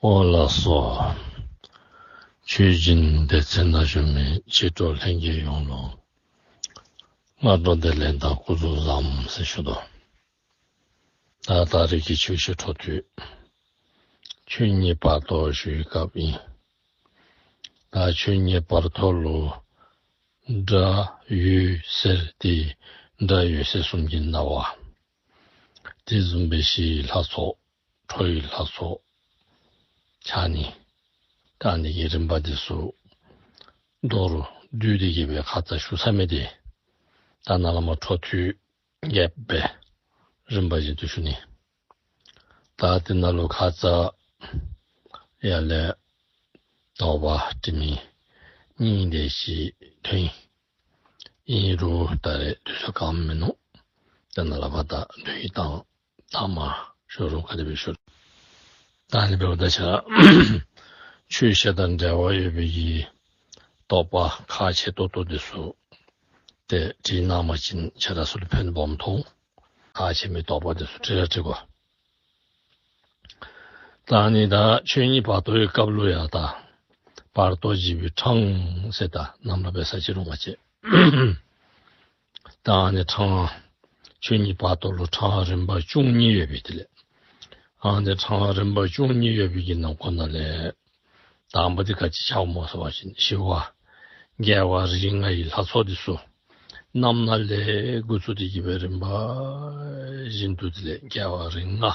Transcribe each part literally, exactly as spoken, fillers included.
འོང་ལགས་སོ། ཆོས་སྦྱིན་སྡེ་ཚན་ནང་བཞུགས་མི་མཆེད་གྲོགས་ལྷན་རྒྱས་ཡོངས་ལུ་སྔ་དྲོ་བདེ་ལེགས་དང་སྐུ་གཟུགས་བཟང་ཟེར་ཞུ་དོ། ད་ད་རེས་ཀྱི་ཆོས་བཤད་འཕྲོ་མཐུད་ཆོས་ཉིད་བར་དོ་ཞུ་བའི་སྐབས་ཨིན། ད་ཆོས་ཉིད་བར་དོ་ལུ་སྒྲ་འོད་ཟེར་ཏེ་སྒྲ་འོད་ཟེར་གསུམ་གྱི་སྣང་བ། དེ་བཟུམ་སྦེ་ཞི་བའི་ལྷ་ཚོགས། ཁྲོ་བོའི་ལྷ་ཚོགས་འཆར་ནི། ད་ཨ་ནི་གི་རིམ་པ་འདི་ཚུ་མདོར་བསྡུས་ཏེ་གི་སྦེ་ཁ་ཙ་ཞུ་ཚར་མི་འདི་ད་ནཱ་ལས་མར་འཕྲོ་མཐུད་རྒྱས་པའི་རིམ་པ་བཞིན་དུ་ཞུ་ནི། ད་དེ་ནང་ལུ་ཁ་ཙ་ཡར་ལས་དོགས་པ་དྲི་མི་གཉིས་དེ་ཅིག་ཐོན་ཡི། ཨིན་རུང་ད་རེས་དུས་ཚོད་གནམ་མེད་ནུག། ད་ནཱ་ལས་ཕར་ད་དོན་ཡིག་དང་ད་མ་ཞུ་རུང་ག་དེ་སྦེ་ཞུ། ད་ཨ་ནི་འབདཝ་ད་ཁྱེད་ར་ཆོས་བཤད་དང་འབྲེལ་བ་ཡོད་པའི་གི་དོགས་པ་ཁག་ཆེ་ཏོག་ཏོ་འདི་ཚུ་ཏེ་དྲིས་གནང་བ་ཅིན་ཁྱེད་ར་ཚུ་ལུ་ཕན་སྦོམ་ཐོགས། ཁག་ཆེ་མི་དོགས་པ་འདི་ཚུ་དྲི་ར་དྲི་དགོ། ད་ཨ་ནི་ད་ཆོས་ཉིད་བར་དོའི་སྐབས་ལུ་ཡང་ད་བར་དོ་འཇིགས་པའི་འཕྲང་ཟེར་ད་ནམ་ར་འབད་ས་ཅི་རུང་ང་བཅས་ད་ཨ་ནི་འཕྲང་ཆོས་ཉིད་བར་དོ་ལུ་འཕྲང་རིམ་པ་བཅུ་གཉིས་ཡོད་པའི་དེ་ལས་ཨ་ནི་འཕྲང་རིམ་པ་བཅུ་གཉིས་ཡོད་པའི་གི་ནང་ཁོངས་ནང་ལས་དང་པ་འདི་ག་ཅི་ཆགས་སྨོ་ཟེར་བ་ཅིན་ཞི་བ་རྒྱལ་བ་རིགས་ལྔ་ཡི་ལྷ་ཚོགས་འདི་ཚུ་རྣམ་སྣང་ལས་འགོ་བཙུགས་ཏེ་གི་སྦེ་རིམ་པ་བཞིན་དུ་དེ་ལས་རྒྱལ་བ་རིགས་ལྔ་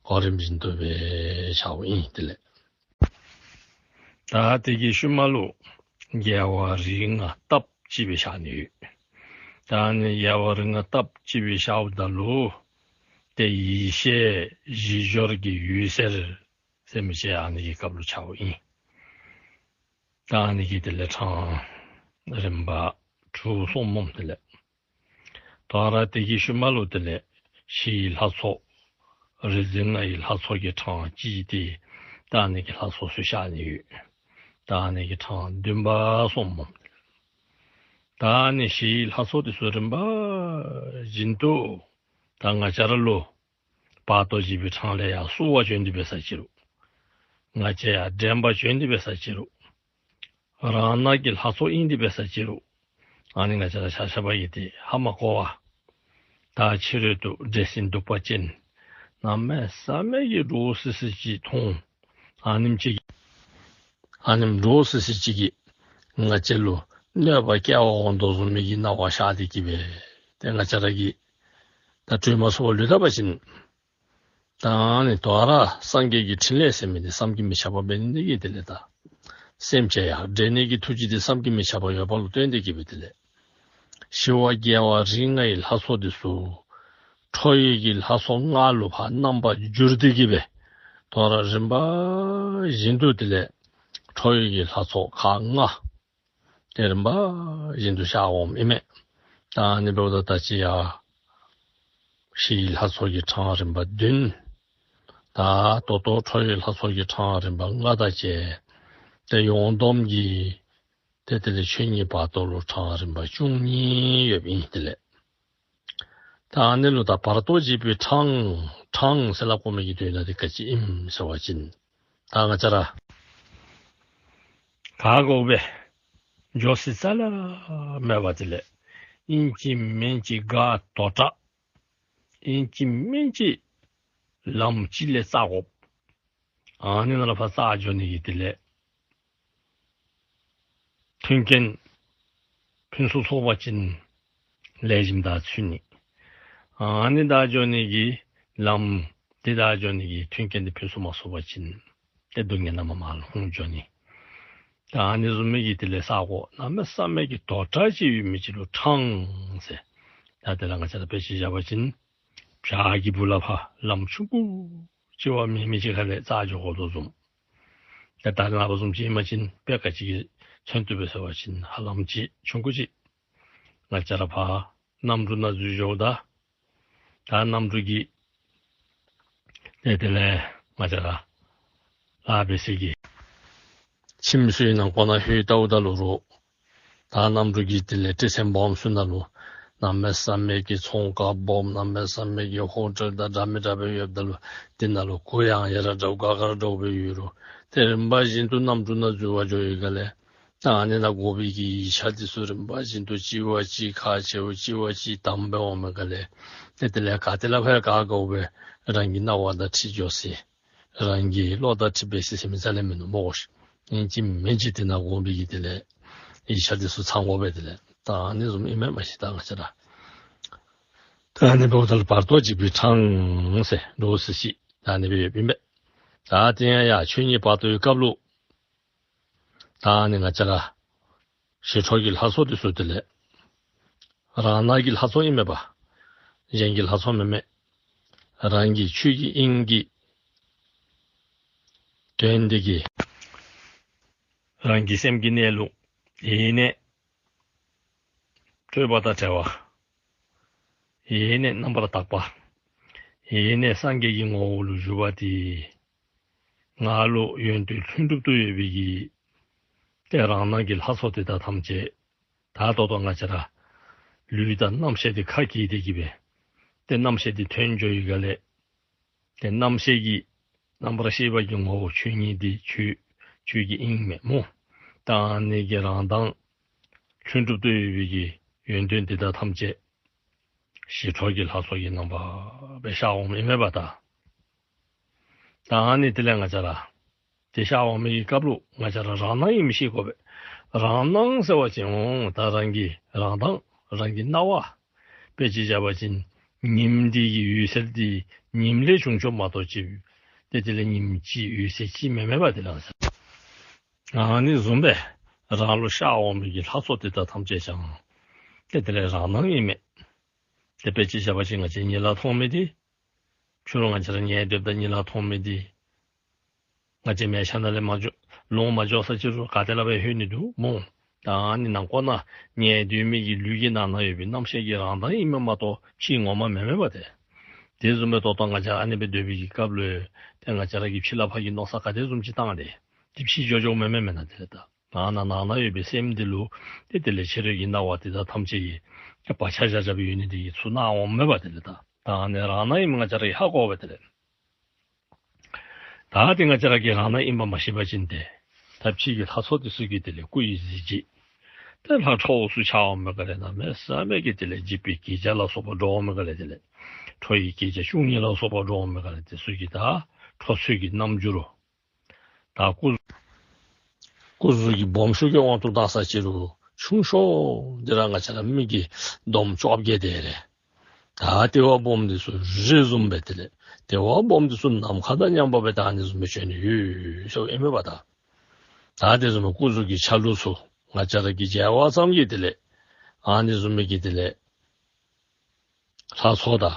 གོ་རིམ་བཞིན་དུ་སྦེ་ཆགསཔ་ཨིན། དེ་ལས་ད་དེ་གི་ཤུལ་མ་ལུ་རྒྱལ་བ་རིགས་ལྔ་སྟབས་གཅིག་སྦེ་བཞག་ནི་ཡོད། ད་ཨ་ནི་རྒྱལ་བ་རིགས་ལྔ་སྟབས་གཅིག་སྦེ་བཞགཔ་ད་ལུ་ཏེ་ཡེ་ཤེས་བཞི་སྦྱོར་གྱི་འོད་ཟེར་ཟེར་མི་ཅིག་ཨ་ནི་གི་སྐབས་ལུ་འཆརཝ་ཨིན། ད་ཨ་ནི་གི་དེ་ལས་འཕྲང་རིམ་པ་དྲུག་སོང་སྨོ། དེ་ལས་དོ་རུང་དེ་གི་ཤུལ་མ་ལུ་དེ་ལས་ཞི་བའི་ལྷ་ཚོགས་རིག་འཛིན་ལྔ་ཡི་ལྷ་ཚོགས་ཀྱི་འཕྲང་གཅིག་ཏེ་ད་ཨ་ནི་གི་ལྷ་ཚོགས་ཚུ་བཞག་ནི་ཡོད། ད་ཨ་ནི་གི་འཕྲང་བདུན་པ་སོང་སྨོ། ད་ཨ་ནི་ཞི་བའི་ལྷ་ཚོགས་འདི་ཚུ་རིམ་པ་བཞིན་དུ་ད་ང་བཅས་ར་ལུ་བར་དོ་འཇིགས་པའི་འཕྲང་ལས་ཡར་བསུ་བར་བྱོན་ཏེ་འབད་ས་ཅི་རུང་ང་བཅས་ཡར་འདྲེན་པར་བྱོན་ཏེ་འབད་ས་ཅི་རུང་རང་སྣང་གི་ལྷ་ཚོགས་ཨིན་ཏེ་འབད་ས་ཅི་རུང་ཨ་ནི་ང་བཅས་ར་ཆ་ཁྱབ་ཀྱིས་ཏེ་ཧ་མ་གོ་བར་ད་ཕྱི་རོལ་དུ་འདྲེ་སྲིན་གདུག་པ་ཅན་གནམ་མེད་ས་མེད་ཀྱི་འདྲོག་སི་སི་ཅིག་མཐོང་། ཨ་ནེམ་ཅིག་ཨ་ནེམ་འདྲོག་སི་སི་ཅིག་གིས་ང་བཅས་ལུ་གནོད་པ་བསྐྱལ་བར་འོང་དོ་བཟུམ་མའི་གི་སྣང་བ་ཤར་ཏེ་གི་སྦེ་ཏེ་ང་བཅས་ར་གིས་ད་གྲོལ་མ་ཚུགས་པར་ལུས་ད་པ་ཅིན་ད་ཨ་ནི་དོ་རུང་སངས་རྒྱས་ཀྱི་ཕྲིན་ལས་ཟེར་མི་འདི་བསམ་གྱིས་མི་ཁྱབ་པ་འབད་ནི་འདི་གིས་དེ་ལས་ད་སེམས་ཅན་ཡར་འདྲེན་ནི་གི་ཐུགས་རྗེ་འདི་བསམ་གྱིས་མི་ཁྱབ་པ་ཡོདཔ་ལུ་བརྟེན་ཏེ་གི་སྦེ་དེ་ལས་ཞི་བ་རྒྱལ་བ་རིགས་ལྔ་ཡི་ལྷ་ཚོགས་འདི་ཚུ་ཁྲོ་བོའི་གི་ལྷ་ཚོགས་ལྔ་ལུ་ཕར་རྣམ་པར་བསྒྱུར་ཏེ་གི་སྦེ་དོ་རུང་རིམ་པ་བཞིན་དུ་དེ་ལས་ཁྲོ་བོའི་གི་ལྷ་ཚོགས་ཁག་ལྔ་ཏེ་རིམ་པ་བཞིན་དུ་ཤར་འོངམ་ཨིན་མས། ད་ཨ་ནི་འབདཝ་ད་ད་ཅི་ཡར་ཞི་བའི་ལྷ་ཚོགས་ཀྱི་འཕྲང་རིམ་པ་བདུན། ད་ད་ལྟོ་ཁྲོ་བོའི་ལྷ་ཚོགས་ཀྱི་འཕྲང་རིམ་པ་ལྔ་དང་བཅས་ཏེ་ཡོངས་བསྡོམས་ཀྱིས་ཏེ་དེ་ལས་ཆོས་ཉིད་བར་དོ་ལུ་འཕྲང་རིམ་པ་བཅུ་གཉིས་ཡོདཔ་ཨིན། དེ་ལས་ད་ཨ་ནི་ལུ་ད་བར་དོ་འཇིགས་པའི་འཕྲང་འཕྲང་ཟེར་སླབ་དགོ་མི་གི་དོན་དག་འདི་ག་ཅི་ཨིནམ་ཟེར་བ་ཅིན་ད་ང་བཅས་ར་ག་དགོ་སྦེ་འགྱོ་ས་རྩ་ལས་མེད་པར་དེ་ལས་ཨིན་ཅི་མིན་ཅི་ག་དོ་དྲག་ཨིན་ཅི་མིན་ཅི་ལམ་ཅིག་ལས་འཛེག་དགོཔ། ཨ་ནི་ནང་ལས་ཕར་འཛེག་འགྱོ་ནི་གི་དེ་ལས་མཐུན་རྐྱེན་ཕུན་སུམ་ཚོགས་པ་ཅིན་ལེགས་ཤོམ་དང་ཚུད་ནི། ཨ་ནི་འཛེག་འགྱོ་ནི་གི་ལམ་འདི་འཛེག་འགྱོ་ནི་གི་མཐུན་རྐྱེན་འདི་ཕུན་སུམ་མ་ཚོགས་པ་ཅིན་ཏེ་སྡུག་བསྔལ་ནང་མར་མར་ལྷུང་འགྱོ་ནི། ད་ཨ་ནི་བཟུམ་མའི་གི་དེ་ལས་ས་གོ་གནམ་མེད་ས་མེད་ཀྱི་དོག་དྲགས་ཅིག་ཡོད་མི་ཅིག་ལུ་འཕྲང་ཟེར། ད་དེ་ལས་ང་བཅས་ར་དཔེ་ཅིག་བཞག་པ་ཅིན་བྱག་གི་སྦུག་ལས་ཕར་ལམ་ཆུང་ཀུ་ཅིག་བ་མེད་མི་ཅིག་ཁ་ལས་འཛེག་འགྱོ་དགོ་དོ་བཟུམ། ད་ད་རེས་ནངས་པ་བཟུམ་ཅིག་ཨིན་པ་ཅིན་དཔེ་ག་ཅི་གི་མཚོན་བཏུབ་པས་ཟེར་བ་ཅིན་ཧ་ལམ་ཅིག་ཆུང་ཀུ་ཅིག་ང་བཅས་ར་ཕར་གནམ་གྲུ་ནང་འཛུལ་འགྱོཝ་ད་ད་གནམ་གྲུ་གི་ཏེ་དེ་ལས་ང་བཅས་ར་ལཱ་འབད་སའི་གི་ཁྱིམ་ཚུ་ནང་འཁོད་ནང་ལྷོད་ལྟཝ་ད་ལུ་རོགས་ད་གནམ་གྲུ་གི་དེ་ལས་སྤྲོ་ཚད་སྦོམ་ཚུ་ནང་ལུ་ གནམ་མེད་ས་མེད་ཀྱི་ཚོང་ཁང་སྦོམ་གནམ་མེད་ས་མེད་ཀྱི་ཧོ་ཊེལ་དང་འདྲ་མི་འདྲ་སྦེ་ཡོདཔ་ད་ལུ་དེ་ནང་ལུ་གུ་ཡངས་ཡར་འདྲོག་ག་གར་འདྲོག་སྦེ་ཡོད་རུང་ཏེ་རིམ་པ་བཞིན་དུ་གནམ་གྲུ་ནང་འཛུལ་བར་འགྱོ་བའི་སྒང་ལས་ད་ཨ་ནི་ནང་དགོ་པའི་གི་ཡིག་ཆ་འདི་ཚུ་རིམ་པ་བཞིན་དུ་གཅིག་བ་གཅིག་ཁག་ཆེཝ་གཅིག་བ་གཅིག་དམ་སྦེ་འོང་མི་སྒང་ལས་ཏེ་དེ་ལས་ག་ཏེ་ལས་ཕར་ག་དགོ་སྦེ་རང་གི་སྣང་བ་དང་འཁྲིལ་འགྱོ་ཟེར། རང་གི་བློ་དང་འཁྲིལ་སྦེ་ཟེར་ཟེར་མི་རྩ་ལས་མིན་ནུག་སྨོ་གོ་ཤིག། ཨིན་ཅི་མིན་ཅི་དེ་ནང་དགོ་པའི་གི་དེ་ལས་ཡིག་ཆ་འདི་ཚུ་ཚང་དགོ་པས། དེ་ལས་ད་ཨ་ནི་བཟུམ་ཨིན་མས། མ་གཞི་ད་ང་བཅས་ར་ད་ཨ་ནི་འབདཝ་ད་ལུ་བར་དོ་འཇིགས་པའི་འཕྲང་ཟེར་འདྲོག་སི་སི་ད་ཨ་ནི་སྦེ་ཡོདཔ་ཨིན་པས། ད་དེ་ཡང་ཡང་ཆོས་ཉིད་བར་དོའི་སྐབས་ལུ་ད་ཨ་ནི་ང་བཅས་ར་ཞི་ཁྲོ་གི་ལྷ་ཚོགས་འདི་ཚུ་དེ་ལས་རང་སྣང་གི་ལྷ་ཚོགས་ཨིན་མས་པ། གཞན་གྱི་ལྷ་ཚོགས་མེན་མས། རང་གི་ཆོས་ཀྱི་དབྱིངས་ཀྱི་དོན་འདི་གིས་རང་གི་སེམས་ཀྱི་གནས་ལུགས་ཡེ་ནས་སྤྲོས་པ་དང་བྲལ་བ། ཡེ་ནས་རྣམ་པར་དག་པ། ཡེ་ནས་སངས་རྒྱས་ཀྱི་ངོ་བོ་ལུ་བཞུགས་པ་དེ་ང་ལུ་ཡོན་ཏན་ལྷུན་གྲུབ་ཏུ་ཡོད་པའི་གི་ཏེ་རང་སྣང་གི་ལྷ་ཚོགས་དེ་དག་ཐམས་ཅད་ད་ད་ལྟོ་ང་བཅས་ར་ལུས་དང་རྣམ་ཤེས་དེ་ཁ་གྱེས་ཏེ་གི་སྦེ་ཏེ་རྣམ་ཤེས་དེ་ཐོན་འགྱོ་བའི་སྒང་ལས་ཏེ་རྣམ་ཤེས་ཀྱི་རྣམ་པར་ཤེས་པ་གི་ངོ་བོ་ཆོས་ཉིད་དེ་ཆོས་ཆོས་ཀྱི་དབྱིངས་མས་སྨོ། ད་ཨ་ནི་གི་རང་མདངས་ལྷུན་གྲུབ་ཏུ་ཡོད་པའི་གི་ཡོན་ཏན་དེ་དག་ཐམས་ཅད་ཞི་ཁྲོ་གི་ལྷ་ཚོགས་ཀྱི་རྣམ་པ་སྦེ་ཤར་འོངམ་ཨིན་མས་པ་ད། ད་ཨ་ནི་དེ་ལས་ང་བཅས་ར་དེ་ཤར་འོང་མི་གི་སྐབས་ལུ་ང་བཅས་ར་རང་སྣང་ཨིནམ་ཤེས་དགོ་པས། རང་སྣང་ཟེར་བ་ཅིན་འོང་ད་རང་གི་རང་མདངས་རང་གི་སྣང་བ། དཔེ་ཅིག་བཞག་པ་ཅིན་ཉིམ་འདི་གི་འོད་ཟེར་འདི་ཉིམ་ལས་བྱུང་བྱུངམ་མ་གཏོགས་ཅིག་ཏེ་དེ་ལས་ཉིམ་ཅིག་འོད་ཟེར་ཅིག་མེན་མས་པ། དེ་ལས་ང་བཅས་ཨ་ནི་བཟུམ་སྦེ་རང་ལུ་ཤར་འོང་མི་གི་ལྷ་ཚོགས་དེ་དག་ཐམས་ཅད་ཀྱང་ཏེ་དེ་ལས་རང་སྣང་ཨིན་མས། ཏེ་དཔེ་ཅིག་བཞག་པ་ཅིན་ང་བཅས་གཉིད་ལམ་མཐོང་མི་འདི་ཕྱི་རུ་ང་བཅས་ར་ཉལ་སྡོདཔ་ད་གཉིད་ལམ་མཐོང་མི་འདི་ང་བཅས་མལ་ཆ་ནང་ལས་མ་འགྱོ་ལོང་མ་འགྱོ་ས་ཅིག་རུང་ག་ཏེ་ལས་སྦེ་ལྷོད་ནི་འདུག་སྨོ། ད་ཨ་ནི་ནང་ཁོག་ནང་ཉལ་སྡོད་མི་གི་ལུས་ཀྱི་ནང་ན་ཡོད་པའི་རྣམ་ཤེས་ཀྱི་རང་མདངས་ཨིན་མས་མ་གཏོགས་ཕྱི་ངོ་མ་མེན་མས་པ་ཏེ། དེ་བཟུམ་སྦེ་ད་ལྟོ་ང་བཅས་ཨ་ནི་སྦེ་སྡོད་པའི་གི་སྐབས་ལུ་ཏེ་ང་བཅས་ར་གིས་ཕྱི་ལས་ཕར་གྱི་མནོ་བསམ་ག་དེ་བཟུམ་ཅིག་བཏང་སྟེ་ཏེ་ཕྱི་འགྱོ་འགྱོཝ་མེན་མས་མེན་ན། དེ་ལས་ད་ནང་ན་ནང་ན་ཡོད་པའི་སེམས་འདི་ལུ་ཏེ་དེ་ལས་ཕྱི་རོལ་གྱི་སྣང་བ་དེ་དག་ཐམས་ཅད་ཀྱིས་ཏེ་བག་ཆགས་བཞག་བཞག་སྦེ་ཡོད་ནི་དེ་གིས་ཚུར་སྣང་འོངམ་མས་པ། དེ་ལས་ད་ད་ཨ་ནི་རང་སྣང་ཨིནམ་ང་བཅས་ར་གིས་ཧ་གོ་བས། དེ་ལས་ད་དེ་ང་བཅས་ར་གིས་རང་སྣང་ཨིནམ་མ་ཤེས་པ་ཅིན་ཏེ་ད་ཕྱི་གི་ལྷ་ཚོགས་དེ་ཚུ་གིས་དེ་ལས་སྐུ་ཡི་གཟི་བརྗིད་དེ་ལྷ་ཁྲོ་བོ་ཚུ་འཆར་འོང་མི་སྒང་ལས་གནམ་མེད་ས་མེད་ཀྱི་དེ་ལས་འཇིགས་པའི་གད་རྒྱངས་ལ་སོགས་པ་སྒྲོག་འོང་མི་སྒང་ལས་དེ་ལས་ཁྲོ་ཡི་གད་རྒྱངས་བཅུ་གཉིས་ལ་སོགས་པ་སྒྲོག་འོང་མི་སྒང་ལས་དེ་ཚུ་གིས་ད་ཁྲོ་ཚུལ་གྱི་རྣམ་འགྱུར་རོ། ད་སྐུ་སྐུ་གཟུགས་ཀྱི་སྦོམ་ཤོས་ཀྱི་དབང་དུ་བཏང་ས་ཅིག་རུང་ཆུང་ཤོས་འདི་ར་ང་བཅས་ར་མི་གི་འདོམ་བཅོ་བརྒྱད་དེ་རེ། ད་དེ་བ་སྦོམ་འདི་ཚུ་རི་བཟུམ་སྦེ་དེ་ལས་དེ་བ་སྦོམ་འདི་ཚུ་ནམ་མཁའ་དང་མཉམ་པ་སྦེ་ད་ཨ་ནི་བཟུམ་སྦེ་བྱོན་ནི་ཡོད་ཟེརཝ་ཨིན་མས་པ་ད། ད་དེ་བཟུམ་སྦེ་སྐུ་གཟུགས་ཀྱི་ཆ་ལུགས་ཚུ་ང་བཅས་ར་གིས་མཇལ་བ་ཙམ་གྱིས་དེ་ལས་ཨ་ནི་བཟུམ་མའི་གི་དེ་ལས་ལྷ་ཚོགས་དང་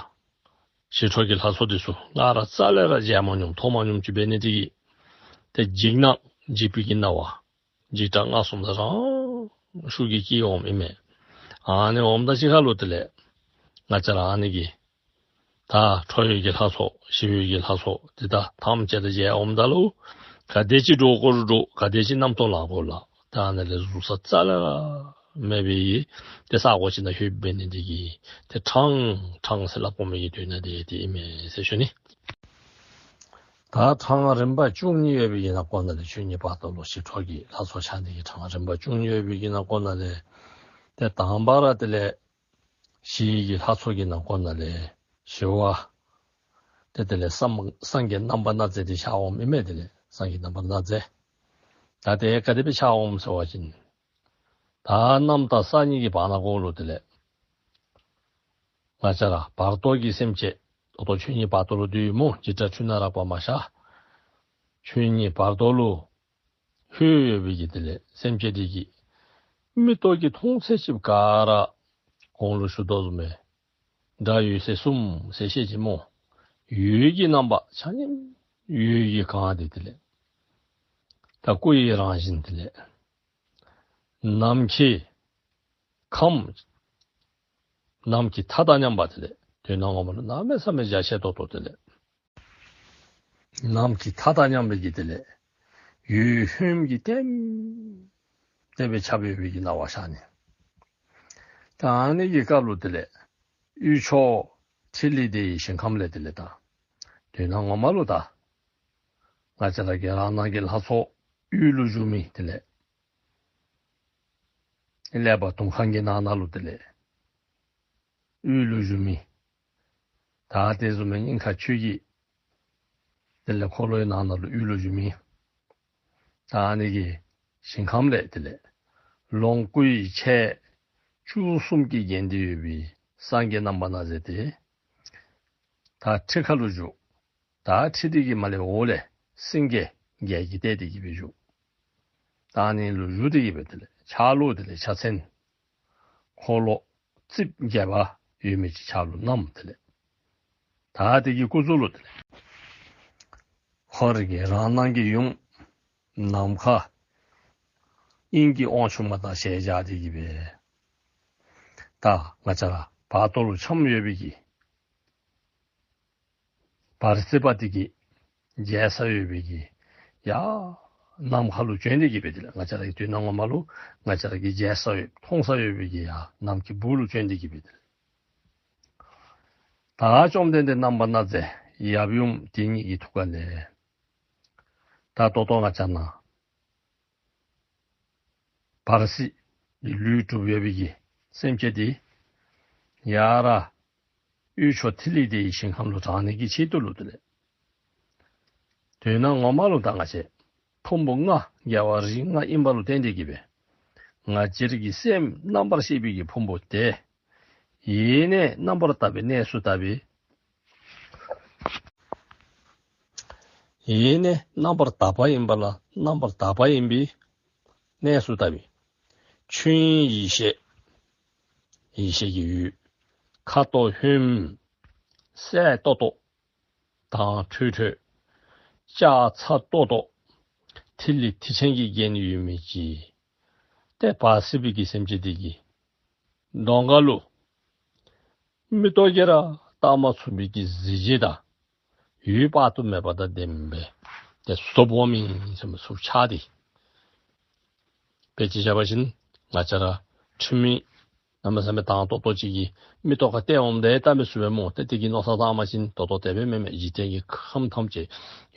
ཞི་ཁྲོ་གི་ལྷ་ཚོགས་འདི་ཚུ་སྔར་རྩ་ལས་ར་མཇལ་མ་མྱོང་མཐོང་མ་མྱོང་ཅིག་འབད་ནི་དེ་གིས་ཏེ་འཇིགས་སྣང་འཇིགས་པའི་གི་སྣང་བ་འཇིགས་སྐྲག་དངངས་གསུམ་དང་རང་ཤུགས་ཀྱིས་སྐྱེ་འོངམ་ཨིན་མས། ཨ་ནི་འོངམ་ད་ཅིག་ཁར་ལུ་དེ་ལས་ང་བཅས་ར་ཨ་ནི་གི་ད་ཁྲོ་བོའི་གི་ལྷ་ཚོགས་ཞི་བའི་གི་ལྷ་ཚོགས་དེ་དག་ཐམས་ཅད་དང་མཇལ་འོངམ་ད་ལུ་ག་དེ་ཅིག་འདྲོག་དགོ་རུང་འདྲོག། ག་དེ་ཅིག་རྣམ་རྟོག་ལང་དགོ་ལ། ད་ཨ་ནི་ལས་གཟུགས་ས་རྩ་ལས་ར་མེད་པའི་ཏེ་ས་གོ་ཅིག་ནང་ལྷོདཔ་འབད་ནི་དེ་གིས་ཏེ་འཕྲང་འཕྲང་ཟེར་སླབ་དགོ་མི་གི་དོན་དག་དེ་དེ་ཨིན་མས་ཟེར་ཞུ་ནི། ད་འཕྲང་རིམ་པ་བཅུ་གཉིས་ཡོད་པའི་གི་ནང་ཁོངས་ནང་ལས་ཆོས་ཉིད་བར་དོ་ལུ་ཞི་ཁྲོ་གི་ལྷ་ཚོགས་འཆར་ནི་གི་འཕྲང་རིམ་པ་བཅུ་གཉིས་ཡོད་པའི་གི་ནང་ཁོངས་ནང་ལས་ཏེ་དང་པ་ར་དེ་ལས་ཞི་བའི་གི་ལྷ་ཚོགས་ཀྱི་ནང་ཁོངས་ནང་ལས་ཞི་བ། ཏེ་དེ་ལས་སངས་སངས་རྒྱས་རྣམ་པར་སྣང་མཛད་དེ་འཆར་འོངམ་ཨིན་མས། དེ་ལས་སངས་རྒྱས་རྣམ་པར་སྣང་མཛད། ད་དེ་ག་དེ་སྦེ་འཆར་འོངམ་ཟེར་བ་ཅིན་ད་གནམ་དང་ས་གཉིས་ཀྱི་བར་ན་གོ་ལུ་དེ་ལས་ང་བཅས་ར་བར་དོ་གི་སེམས་ཅན་ད་ལྟོ་ཆོས་ཉིད་བར་དོ་ལུ་འདུག་སྨོ། འཇིགས་སྐྲག་འཁྲུལ་སྣང་རགས་པ་མ་ཤར། ཆོས་ཉིད་བར་དོ་ལུ་ལྷོད་ཡོད་པའི་གི་དེ་ལས་སེམས་ཅན་དེ་གིས་མིག་ཏོ་གིས་མཐོང་ཚད་ཅིག་ག་ར་གོང་ལུ་ཞུ་དོ་བཟུམ་སྦེ་སྒྲ་འོད་ཟེར་གསུམ་ཟེར་བཤད་ཅི་སྨོ། འོད་ཀྱི་རྣམ་པ་ཆ་མཉམ་འོད་ཀྱིས་གང་སྟེ་དེ་ལས་ད་སྐུ་ཡི་རང་བཞིན་དེ་ལས་ནམ་མཁའི་ཁམས་ནམ་མཁའི་མཐའ་དང་མཉམ་པ་དེ་ལས་དོན་ངོ་མ་ལུ་གནམ་མེད་ས་མེད་རྒྱ་ཆེ་ཏོག་ཏོ་དེ་ལས་ནམ་མཁའི་མཐའ་དང་མཉམ་པའི་གི་དེ་ལས་འོད་ཧོནམ་གིས་ལྟེམ་ལྟེ་སྦེ་ཁྱབ་ཡོད་པའི་གི་སྣང་བ་ཤར་ནི། ད་ཨ་ནི་གི་སྐབས་ལུ་དེ་ལས་དབུས་ཕྱོགས་ཐིག་ལེ་བརྡལ་བའི་ཞིང་ཁམས་ལས་དེ་ལས་ད་དོན་ངོ་མ་ལུ་ད་ང་བཅས་ར་གི་རང་སྣང་གི་ལྷ་ཚོགས་དབུས་ལུ་བཞུགས་མི་དེ་ལས་ཀླད་པ་དུང་ཁང་གི་ནང་ན་ལུ་དེ་ལས་དབུས་ལུ་བཞུགས་མི། ད་དེ་བཟུམ་མའི་སྙིང་ཁ་ཆོས་ཀྱི་དེ་ལས་འཁོར་ལོའི་ནང་ན་ལུ་དབུས་ལུ་བཞུགས་མི། ད་ཨ་ནི་གི་ཞིང་ཁམས་ལས་དེ་ལས་ལོངས་སྐུའི་ཆས་བཅུ་གསུམ་གྱིས་བརྒྱན་ཏེ་ཡོད་པའི་སངས་རྒྱས་རྣམ་པར་སྣང་མཛད་དེ་ད་ཁྲི་ཁ་ལུ་བཞུགས། ད་ཁྲི་དེ་གི་མར་ལས་འོག་ལས་སེང་གེ་བརྒྱད་ཀྱིས་བཏེགས་ཏེ་གི་སྦེ་བཞུགས། ད་ཨ་ནི་ལུ་བཞུགས་ཏེ་གི་སྦེ་དེ་ལས་ཕྱག་ལུ་དེ་ལས་ཕྱག་མཚན་འཁོར་ལོ་རྩིབས་བརྒྱད་པ་ཡོད་མི་ཅིག་ཕྱག་ལུ་བསྣམས། དེ་ལས་ད་དེ་གི་སྐུ་གཟུགས་ལུ་དེ་ལས་ཁོ་རའི་གི་རང་སྣང་གི་ཡུམ་ནམ་མཁའ་དབྱིངས་ཀྱི་དབང་ཕྱུག་མ་དང་ཞལ་སྦྱར་ཏེ་གི་སྦེ་ད་ང་བཅས་ར་བར་དོ་ལུ་འཁྱམས་ཡོད་པའི་གི་བར་སྲིད་པ་དེ་གི་མཇལ་ས་ཡོད་པའི་གི་ཡར་ནམ་མཁའ་ལུ་བྱོན་ཏེ་གི་སྦེ་དེ་ལས་ང་བཅས་ར་གི་དོན་ངོ་མ་ལུ་ང་བཅས་ར་གི་མཇལ་ས་ཡོད་མཐོང་ས་ཡོད་པའི་གི་ཡར་ནམ་མཁའི་སྦུག་ལུ་བྱོན་ཏེ་གི་སྦེ་དེ་ལས་ད་བཅོམ་ལྡན་འདས་རྣམ་པར་སྣང་མཛད་ཡབ་ཡུམ་དེ་ཉིད་ཀྱི་ཐུགས་ཀ་ནས་ད་ད་ལྟོ་ང་བཅས་ནཱ་བར་སྲིད་ཀྱི་ལུས་གྲུབ་ཡོད་པའི་གི་སེམས་ཅན་དེ་ཡར་དབུས་ཕྱོགས་ཐིག་ལེ་བརྡལ་བའི་ཞིང་ཁམས་ལུ་དྲངས་ནི་གི་ཆེད་དུ་ལུ་དེ་ལས་དོན་ངོ་མ་ལུ་ད་ང་བཅས་ཕུང་པོ་ལྔ་རྒྱལ་བ་རིགས་ལྔ་ཨིན་པ་ལུ་བརྟེན་ཏེ་གི་སྦེ་ང་བཅས་ར་གི་སེམས་རྣམ་པར་ཤེས་པའི་གི་ཕུང་པོ་དེ་ཡེ་ནས་རྣམ་པར་དག་པའི་གནས་སུ་དག་པའི་ཡེ་ནས་རྣམ་པར་དག་པ་ཨིན་པ་ལ་རྣམ་པར་དག་པ་ཨིན་པའི་གནས་སུ་དག་པའི་ཆོས་དབྱིངས་ཡེ་ཤེས། ཡེ་ཤེས་ཀྱི་འོད་ཁ་དོག་ཧོནམ་གསལ་ཏོག་ཏོ་དྭངས་འཕྲོས་འཕྲོས་ལྕགས་ཚ་ཏོག་ཏོ་ཐིག་ལེ་ཐིག་ཕྲན་གྱིས་བརྒྱན་ཡོད་མི་ཅིག་ཏེ་བར་སྲིད་པའི་གི་སེམས་ཅན་དེ་གི་གདོང་ཁ་ལུ་མིག་ཏོ་གིས་ར་བལྟ་མ་ཚུགས་པའི་གི་གཟི་བརྗིད་དང་འོད་དཔག་ཏུ་མེད་པ་དང་ལྡན་པའི་ཏེ་བཟོ་བོ་མི་སེམས་སུ་ཆགས་ཏེ། དཔེ་ཅིག་བཞག་པ་ཅིན་ང་བཅས་ར་ཁྲིམས་མེད་གནམ་མེད་ས་མེད་དྭངས་ཏོག་ཏོ་ཅིག་གི་མིག་ཏོ་ཁར་བལྟ་འོངམ་ད་བལྟ་མི་ཚུགས་པས་སྨོ། ཏེ་དེ་གི་མནོ་བསམ་བཏང་པ་ཅིན་ད་ལྟོ་དེ་སྦེ་མེན་མས། འཇིག་རྟེན་གྱི་ཁམས་ཐམས་ཅད་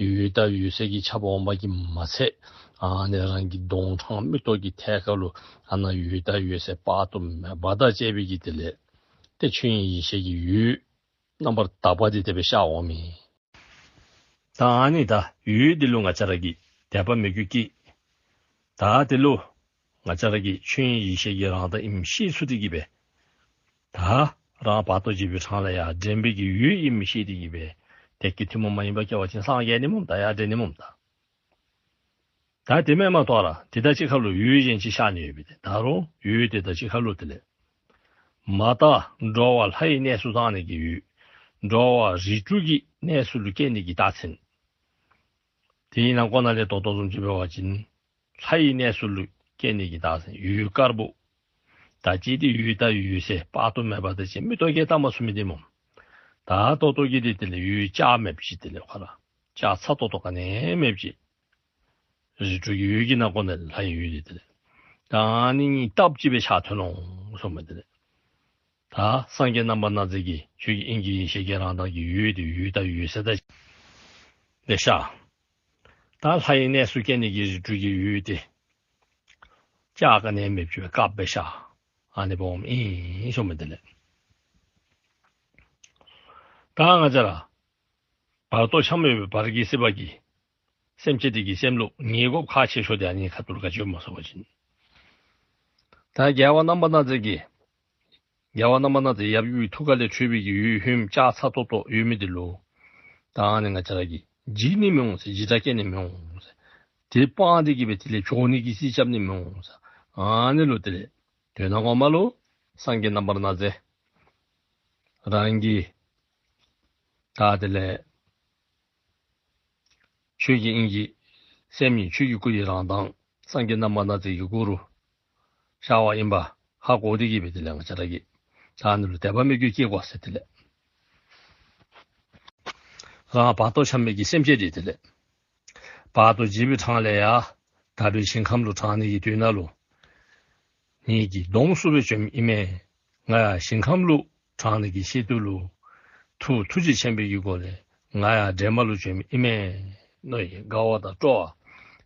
འོད་དང་འོད་ཟེར་གྱིས་ཁྱབ་འོང་པ་གིས་མ་ཚད་ཨ་ནི་རང་གི་གདོང་ཁྲང་མིག་ཏོ་གི་ཐད་ཁ་ལུ་ཨ་ནཱ་འོད་དང་འོད་ཟེར་དཔག་ཏུ་མེད་པ་དང་བཅས་པའི་གི་དེ་ལས་ཏེ་ཆོས་དབྱིངས་ཡེ་ཤེས་ཀྱི་འོད་རྣམ་པར་དག་པ་དེ་དེ་སྦེ་ཤར་འོང་མི། ད་ཨ་ནི་ད་འོད་དེ་ལུ་ང་བཅས་ར་གིས་དད་པ་མོས་གུས་བསྐྱེད། ད་དེ་ལུ་ང་བཅས་ར་གིས་ཆོས་དབྱིངས་ཡེ་ཤེས་ཀྱི་རང་མདངས་ཨིནམ་ཤེས་ཚུགས་ཏེ་གི་སྦེ་ད་རང་བར་དོ་འཇིགས་པའི་འཕྲང་ལས་ཡར་འདྲེན་པའི་གི་འོད་ཨིནམ་ཤེས་ཏེ་གི་སྦེ་དད་གུས་ཐུན་མོང་མ་ཡིན་པ་སྐྱེ་བ་ཅིན་སངས་རྒྱས་ནི་སྨོ། ད་ཡར་འདྲེན་ནི་སྨོ། ད་ད་དེ་མེན་མ་གཏོགས་ར་དེ་དང་གཅིག་ཁར་ལུ་འོད་གཞན་ཅིག་ཤར་ནི་ཡོད་པས། ཏེ་ད་རུང་འོད་དེ་དང་གཅིག་ཁར་ལུ་དེ་ལས་མ་དག་འགྲོ་བ་ལྷ་ཡི་གནས་སུ་དྲངས་ནི་གི་འོད། འགྲོ་བ་རིགས་དྲུག་གི་གནས་སུ་ལུ་སྐྱེ་ནི་གི་རྟགས་མཚན། དེའི་ནང་ཁོངས་ནང་ལས་ད་ལྟོ་བཟུམ་ཅིག་འབད་བ་ཅིན་ལྷ་ཡི་གནས་སུ་ལུ་སྐྱེ་ནི་གི་རྟགས་མཚན་འོད་དཀར་པོ། ད་ཅི་དེ་འོད་དང་འོད་ཟེར་དཔག་ཏུ་མེད་པ་དང་བཅས་མིག་ཏོ་གིས་བལྟ་མ་ཚུགས་མི་དེ་སྨོ། ད་ད་ལྟོ་གི་དེ་དེ་ལས་འོད་བཀྲག་མེདཔ་ཅིག་དེ་ལས་ཁོ་ར་ལྕགས་ཚ་ཏོག་ཏོ་ག་ནི་མེདཔ་ཅིག། རིགས་དྲུག་གི་འོད་ཀྱི་ནང་ཁོངས་ནང་ལྷ་ཡི་འོད་དེ་དེ་ལས་ད་ཨ་ནི་གཉིས་སྟབས་གཅིག་སྦེ་ཤར་ཐོན་འོང་གསུངམ་མས། དེ་ལས་ད་སངས་རྒྱས་རྣམ་པར་སྣང་མཛད་ཀྱི་ཆོས་ཀྱི་དབྱིངས་ཀྱི་ཡེ་ཤེས་ཀྱི་རང་མདངས་ཀྱི་འོད་དེ་འོད་དང་འོད་ཟེར་དེ་ཤར། ད་ལྷ་ཡི་གནས་སུ་སྐྱེ་ནི་གི་རིགས་དྲུག་གི་འོད་དེ་ལྕགས་ག་ནི་མེདཔ་ཅིག་སྦེ་དཀརཔོ་སྦེ་ཤར། ཨ་ནི་སྦེ་འོངམ་ཨིན་གསུངམ་མས། དེ་ལས་ད་ང་བཅས་ར་བར་དོ་འཁྱམས་ཡོད་པའི་བར་གྱི་སྲིད་པ་གི་སེམས་ཅན་དེ་གི་སེམས་ལུ་ངེས་དགོཔ་ཁག་ཆེ་ཤོས་དེ་ཨ་ནི་ཁ་ཐུག་ལུ་ག་ཅི་སྨོ་ཟེར་བ་ཅིན་ད་རྒྱལ་བ་རྣམ་པར་སྣང་མཛད་ཀྱི་རྒྱལ་བ་རྣམ་པར་སྣང་མཛད་ཡབ་ཡུམ་གྱི་ཐུགས་ཀ་ལས་འཕྲོས་པའི་གི་འོད་ཧོནམ་ལྕགས་ཚ་ཏོག་ཏོ་ཡོད་མི་དེ་ལུ་ད་ཨ་ནི་ང་བཅས་ར་གིས་འཇིགས་ནི་མི་འོང་ཟེར། འཇིགས་སྐྲག་སྐྱེ་ནི་མི་འོང་ཟེར། དེ་སྤང་སྟེ་གི་སྦེ་དེ་ལས་བྱོག་ནི་གི་རྩིས་རྐྱབ་ནི་མི་འོང་ཟེར། ཨ་ནི་ལུ་དེ་ལས་དོན་ངོ་མ་ལུ་སངས་རྒྱས་རྣམ་པར་སྣང་མཛད་རང་གི་ད་དེ་ལས་ཆོས་ཀྱི་དབྱིངས་ཀྱི་སེམས་ཉིད་ཆོས་ཀྱི་སྐུ་ཡི་རང་མདངས་སངས་རྒྱས་རྣམ་པར་སྣང་མཛད་ཀྱི་སྐུ་རུ་ཤར་བ་ཨིནམ་ཧ་གོ་སྟེ་གི་སྦེ་དེ་ལས་ང་བཅས་ར་གིས་ད་ཨ་ནི་ལུ་དད་པ་མོས་གུས་བསྐྱེད་དགོ་ཟེར། དེ་ལས་རང་བར་དོ་འཁྱམས་མི་གི་སེམས་ཅན་དེ་དེ་ལས་བར་དོ་འཇིགས་པའི་འཕྲང་ལས་ཡར་དག་པའི་ཞིང་ཁམས་ལུ་དྲངས་ནི་གི་དོན་ལུ་ངེ་གི་སྡོམ་བསྲུང་སྦེ་བྱོནམ་ཨིན་མས། ང་ཡང་ཞིང་ཁམས་ལུ་དྲང་ནི་གི་ཆེད་དུ་ལུ་ཐུགས་ཐུགས་རྗེ་ཆེན་པོའི་གི་སྒོ་ལས་ང་ཡང་དྲན་པ་ལུ་བྱོན་མི་ཨིན་མས་མནོ་ཡི་དགའ་བ་དང་སྤྲོ་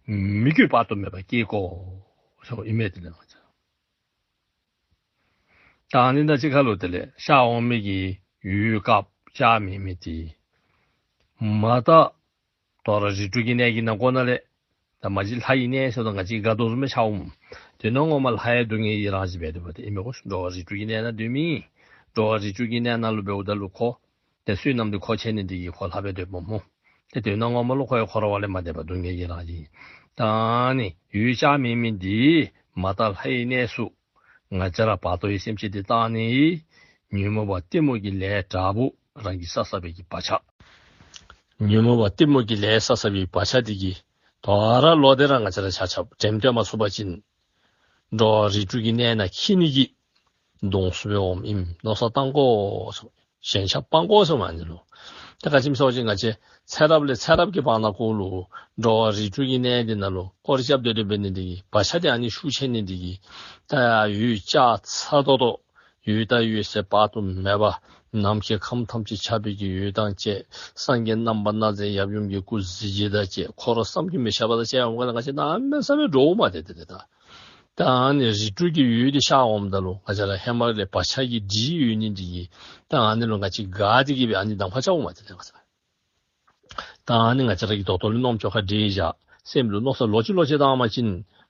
བ་མི་དགོས་པ་ཏོ་མེད་པ་སྐྱེ་དགོ་ཟེརཝ་ཨིན་མས། དེ་ལས་ང་བཅས་ད་ཨ་ནི་ནང་གཅིག་ཁར་ལུ་དེ་ལས་ཤར་འོང་མི་གི་འོད་དཀརཔོ་འཇའ་མེད་མེད་དེ་མ་དག་དོ་རུང་རིགས་དྲུག་གི་གནས་ཀྱི་ནང་ཁོ་ན་ལས་ད་མ་གཞི་ལྷ་ཡི་གནས་ཟེརཝ་ད་ང་བཅས་དགའ་དོ་བཟུམ་སྦེ་འཆར་འོང་། དོན་ངོ་མ་ལྷ་ཡང་སྡུག་བསྔལ་གྱི་རང་བཞིན་སྦེ་སྡོདཔ་དེ་ཨིན་མས་གོ། འགྲོ་བ་རིགས་དྲུག་གི་གནས་ནང་སྡོད་མི་འགྲོ་བ་རིགས་དྲུག་གི་གནས་ནང་ལུ་འབདཝ་ད་ལུ་ཁོ་ཏེ་བསོད་ནམས་འདི་ཁོ་ཆེ་ནི་འདི་གིས་ཁོ་ལྷ་སྦེ་སྡོདཔ་སྨོ། ཏེ་དོན་ངོ་མ་ལུ་ཁོ་ཡང་འཁོར་བ་ལས་མ་འདས་པར་སྡུག་བསྔལ་གྱི་རང་བཞིན། ད་ཨ་ནི་འོད་འཇའ་མེད་མེད་འདི་མ་དག་ལྷ་ཡི་གནས་སུ་ང་བཅས་ར་བར་དོའི་སེམས་ཅན་འདི་བཏང་ནི་ཉོན་མོངས་པ་གཏི་མུག་གི་ལས་དྲག་པོ་རང་གིས་བསགས་བསགས་པའི་གི་བག་ཆགས། ཉོན་མོངས་པ་གཏི་མུག་གི་ལས་བསགས་བསགས་པའི་བག་ཆགས་འདི་གིས་དོ་རུང་ལོག་སྟེ་ར་ང་བཅས་ར་ཆ་ཁྱབ་དྲནམ་སྟོན་མ་ཚུགས་པ་ཅིན་འགྲོ་བ་རིགས་དྲུག་གི་གནས་ནང་འཁྱིད་ནི་གི་གདོང་བསུ་སྦེ་འོངམ་ཨིནམ་མནོ་བསམ་བཏང་དགོ་ཟེར། ཞེན་ཆགས་སྤང་དགོ་ཟེརཝ་ཨ་ནི་ལུ། ད་ག་ཅི་སྨོ་ཟེར་བ་ཅིན་ང་བཅས་ཚེ་རབས་ལས་ཚེ་རབས་ཀྱི་བར་ན་ཁོ་ལུ་འགྲོ་བ་རིགས་དྲུག་གི་གནས་འདི་ནང་ལུ་སྐོར་ར་རྐྱབ་སྡོད་སྡོདཔ་འབད་ནི་འདི་གིས་བག་ཆགས་འདི་ཨ་ནི་ཤུགས་ཆེ་ནི་འདི་གིས་ད་ཡང་འོད་ལྕགས་ཚ་ཏོག་ཏོ་འོད་དང་འོད་ཟེར་དཔག་ཏུ་མེད་པ་ནམ་མཁའི་ཁམས་ཐམས་ཅད་ཁྱབ་པའི་གི་འོད་དང་བཅས་སངས་རྒྱས་རྣམ་པར་སྣང་མཛད་ཡབ་ཡུམ་གྱི་སྐུ་གཟི་བརྗིད་དང་བཅས་འཁོར་བསམ་གྱིས་མི་ཁྱབ་པ་དང་བཅས་འོང་ག་ལས་ང་བཅས་གནམ་མེད་ས་མེད་འདྲོག་འོང་མས། ཏེ་ཏེ་ཏེ་ད་ད་ཨ་ནི་རིགས་དྲུག་གི་འོད་འདི་ཤར་འོངམ་ད་ལུ་ང་བཅས་ར་ཧེ་མ་ལས་བག་ཆགས་ཀྱིས་སྒྲིབ་ཡོད་ནི་འདི་གིས་ད་ཨ་ནི་ལུ་ང་བཅས་དགའ་སྟེ་གི་སྦེ་ཨ་ནི་དང་ཕར་འཆར་འོང་མས། ཏེ་ཏེ་ང་བཅས་ར་ད་ཨ་ནི་ང་བཅས་ར་གིས་ད་ལྟོ་ལུ་རྣམ་ཅོ་ཁར་འདྲིས་བཞག་སེམས་ལུ་མནོ་བསམ་ལོག་ཅི་ལོག་ཅི་བཏང་བ་ཅིན་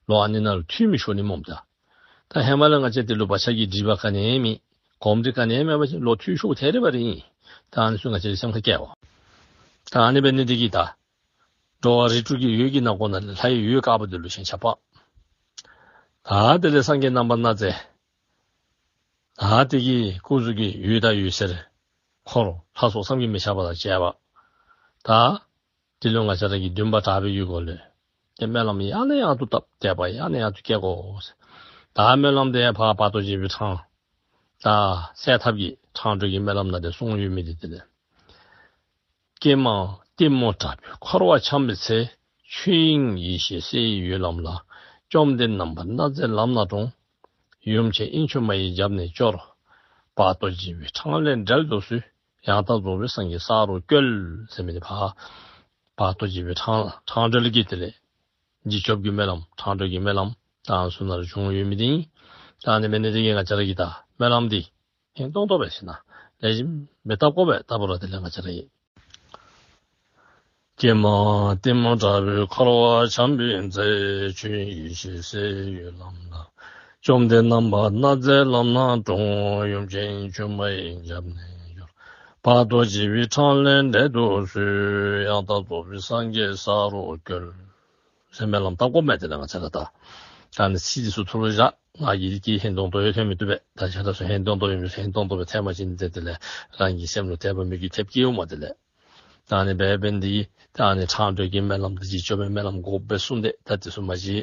ལོག་ཨ་ནི་ནང་ལུ་འཐུས་མི་ཤོར་ནི་སྨོ། ད་ད་ཧེ་མ་ལས་ང་བཅས་འདི་ལུ་བག་ཆགས་ཀྱི་སྒྲིབ་པ་ག་ནི་ཡང་མེད། གོམས་འདྲིས་ག་ནི་ཡང་མེད་པ་ཅིན་ལོག་འཐུས་ཤོར་ཐད་རི་བ་རི་ཨིན། ད་ཨ་ནི་ཚུ་ང་བཅས་ར་སེམས་ཁར་བཀལ་དགོ། ད་ཨ་ནི་འབད་ནི་འདི་གིས་ད་འགྲོ་བ་རིགས་དྲུག་གི་འོད་ཀྱི་ནང་ཁོ་ན་ལས་ལྷ་ཡི་འོད་དཀརཔོ་འདི་ལུ་ཞེན་ཆགས་སྤང་། ད་དེ་ལས་སངས་རྒྱས་རྣམ་པར་སྣང་མཛད། ད་དེ་གི་སྐུ་གཟུགས་ཀྱི་འོད་དང་འོད་ཟེར་འཁོར་ལྷ་ཚོགས་བསམ་གྱིས་མི་ཁྱབ་པ་དང་བཅས་པ། ད་དེ་ལུ་ང་བཅས་ར་གིས་འདུན་པ་དྲག་པོའི་གི་སྒོ་ལས་ཏེ་སྨོན་ལམ་ཡང་ནས་ཡང་དུ་བཏབ། དད་པ་ཡང་ནས་ཡང་དུ་བསྐྱེད་དགོ་ཟེར། ད་སྨོན་ལམ་འདི་ཕར་བར་དོ་འཇིགས་པའི་འཕྲང་ད་སེལ་ཐབས་ཀྱི་འཕྲང་སྒྲོལ་གྱི་སྨོན་ལམ་ནང་ཏེ་གསུངས་ཡོད་མི་འདི་དེ་ལས། ཀྱེ་མ་གཏི་མུག་དྲག་པོས་འཁོར་བ་འཁྱམས་པའི་ཚེ། ཆོས་དབྱིངས་ཡེ་ཤེས་གསལ་བའི་འོད་ལམ་ལ། བཅོམ་ལྡན་རྣམ་པར་སྣང་མཛད་ལམ་སྣ་དྲོངས། ཡུམ་ཆེན་དབྱིངས་ཆུང་མ་ཡིས་རྒྱབ་ནས་སྐྱོར། བར་དོ་འཇིགས་པའི་འཕྲང་ལས་བསྒྲལ་དུ་གསོལ། ཡང་དག་རྫོགས་པའི་སངས་རྒྱས་ས་རུ་བཀོད། ཟེར་མི་འདི་ཕར་བར་དོ་འཇིགས་པའི་འཕྲང་འཕྲང་སྒྲོལ་གྱི་དེ་ལས་འཇིགས་སྐྱོབ་ཀྱི་སྨོན་ལམ་འཕྲང་སྒྲོལ་གྱི་སྨོན་ལམ་ད་ཨ་ནི་ཚུ་ནང་ལུ་བྱུང་ཡོད་མི་འདི་ཨིན། ད་ཨ་ནི་འབད་ནི་འདི་གིས་ང་བཅས་ར་གིས་ད་སྨོན་ལམ་འདི་ཧིང་ཏོང་ཏོ་སྦེ་ཞིནམ་ལས་ལེགས་ཤོམ་སྦེ་བཏབ་དགོ་པས། ད་བུ་ར་དེ་ལས་ང་བཅས་ར་གིས། ཀྱེ་མ་གཏི་མུག་དྲག་པོས་འཁོར་བ་འཁྱམས་པའི་ཚེ། ཆོས་དབྱིངས་ཡེ་ཤེས་གསལ་བའི་འོད་ལམ་ལ། བཅོམ་ལྡན་རྣམ་པར་སྣང་མཛད་ལམ་སྣ་དྲོངས། ཡུམ་ཆེན་དབྱིངས་ཆུང་མ་ཡིས་རྒྱབ་ནས་སྐྱོར། བར་དོ་འཇིགས་པའི་འཕྲང་ལས་བསྒྲལ་དུ་གསོལ། ཡང་དག་རྫོགས་པའི་སངས་རྒྱས་ས་རུ་བཀོད། ཟེར་སྨོན་ལམ་བཏབ་དགོ་མས། དེ་ལས་ང་བཅས་ར་ད་ད་ནི་ཚིག་འདི་ཚུ་ཐུར་བཞག་ང་གིས་འདི་གིས་ཧིང་ཏོང་ཏོ་སྦེ་ཐོན་མི་བཏུབ་པས། ད་ཁྱེད་ར་ཚུ་ཧིང་ཏོང་ཏོ་ཡོད་མི་ཚུ་ཧིང་ཏོང་ཏོ་སྦེ་ཐོན་པ་ཅིན་ཏེ་དེ་ལས་རང་གི་སེམས་ལུ་དད་པ་མོས་གུས་ཐེབས་སྐྱེ་འོང་མས། དེ་ལས་ད་ནི་འབད་འབད་ནི་འདི་གིས་ད་ནི་འཕྲང་སྒྲོལ་གྱི་སྨོན་ལམ་དང་འཇིགས་སྐྱོབ་པའི་སྨོན་ལམ་དགོ་པས་གསུངས་ཏེ། ད་འདི་ཚུ་མ་གཞི་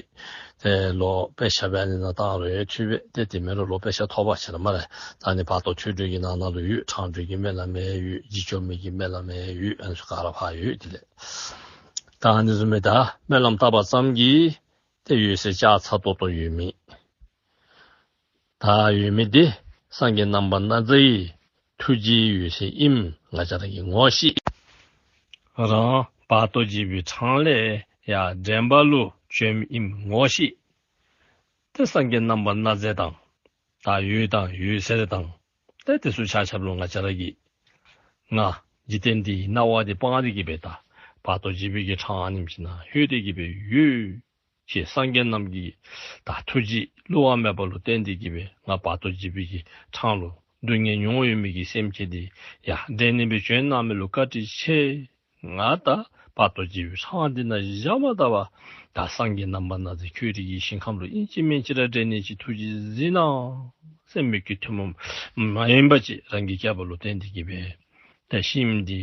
ཏེ་ལོག་དཔེ་ཆ་སྦེ་ཨ་ནི་ནང་བཏང་རུང་ཡང་འཐུས་པས། ཏེ་དེ་མེན་རུང་ལོག་དཔེ་ཆ་ཐོབ་པ་ཅིག་ར་སྨ་རེ། ད་ནི་བར་དོ་ཐོས་གྲོལ་གྱི་ནང་ན་ལུ་ཡོད། འཕྲང་སྒྲོལ་གྱི་སྨོན་ལམ་ཡང་ཡོད། འཇིགས་སྐྱོབ་མི་གི་སྨོན་ལམ་ཡང་ཡོད། ཨ་ནི་ཚུ་ག་ར་ཕར་ཡོད། དེ་ལས་ད་ཨ་ནི་བཟུམ་སྦེ་ད་སྨོན་ལམ་བཏབ་པ་ཙམ་གྱིས་ཏེ་འོད་ཟེར་ལྕགས་ཚ་ཏོག་ཏོ་ཡོད་མི་ད་ཡོད་མི་འདི་སངས་རྒྱས་རྣམ་པར་སྣང་མཛད་ཀྱི་ཐུགས་རྗེའི་འོད་ཟེར་ཨིནམ་ང་བཅས་ར་གིས་ངོ་ཤེས། རང་བར་དོ་འཇིགས་པའི་འཕྲང་ལས་ཡར་འདྲེན་པ་ལུ་བྱོན་མི་ཨིནམ་ངོ་ཤེས། ཏེ་སངས་རྒྱས་རྣམ་པར་སྣང་མཛད་དང་ད་འོད་དང་འོད་ཟེར་དང་ཏེ་དེ་ཚུ་ཆ་ཁྱབ་ལུ་ང་བཅས་ར་གིས་ང་འཇིག་རྟེན་འདི་སྣང་བ་འདི་སྤང་སྟེ་གི་སྦེ་ད་བར་དོ་འཇིགས་པའི་གི་འཕྲང་ཨ་ནེམ་ཅིག་ནང་ལྷོད་དེ་གི་སྦེ་ཡོད། ཅེས་སངས་རྒྱས་རྣམས་ཀྱིས་ད་ཐུགས་རྗེ་བསླུ་བ་མེད་པ་ལུ་བརྟེན་ཏེ་གི་སྦེ་ང་བར་དོ་འཇིགས་པའི་གི་འཕྲང་ལུ་སྡུག་བསྔལ་མྱོང་ཡོད་མི་གི་སེམས་ཅན་འདི་ཡར་འདྲེན་ནི་སྦེ་བྱོན་གནང་མི་ལུ་བཀའ་དྲིན་ཆེ། ང་ད་བར་དོ་འཇིགས་པའི་འཕྲང་འདི་ནང་བཞག་མ་ད་པར་ད་སངས་རྒྱས་རྣམ་པར་སྣང་མཛད་ཁྱོད་རའི་གི་ཞིང་ཁམས་ལུ་ཨིན་ཅི་མིན་ཅི་ར་འདྲེན་ནི་ཅིག་ཐུགས་རྗེ་གཟིགས་གནང་ཟེར་མོས་གུས་ཐུན་མོང་མ་ཡིན་པ་ཅིག་རང་གིས་བསྐྱེད་པ་ལུ་བརྟེན་ཏེ་གི་སྦེ་ད་ཤིམ་འདི་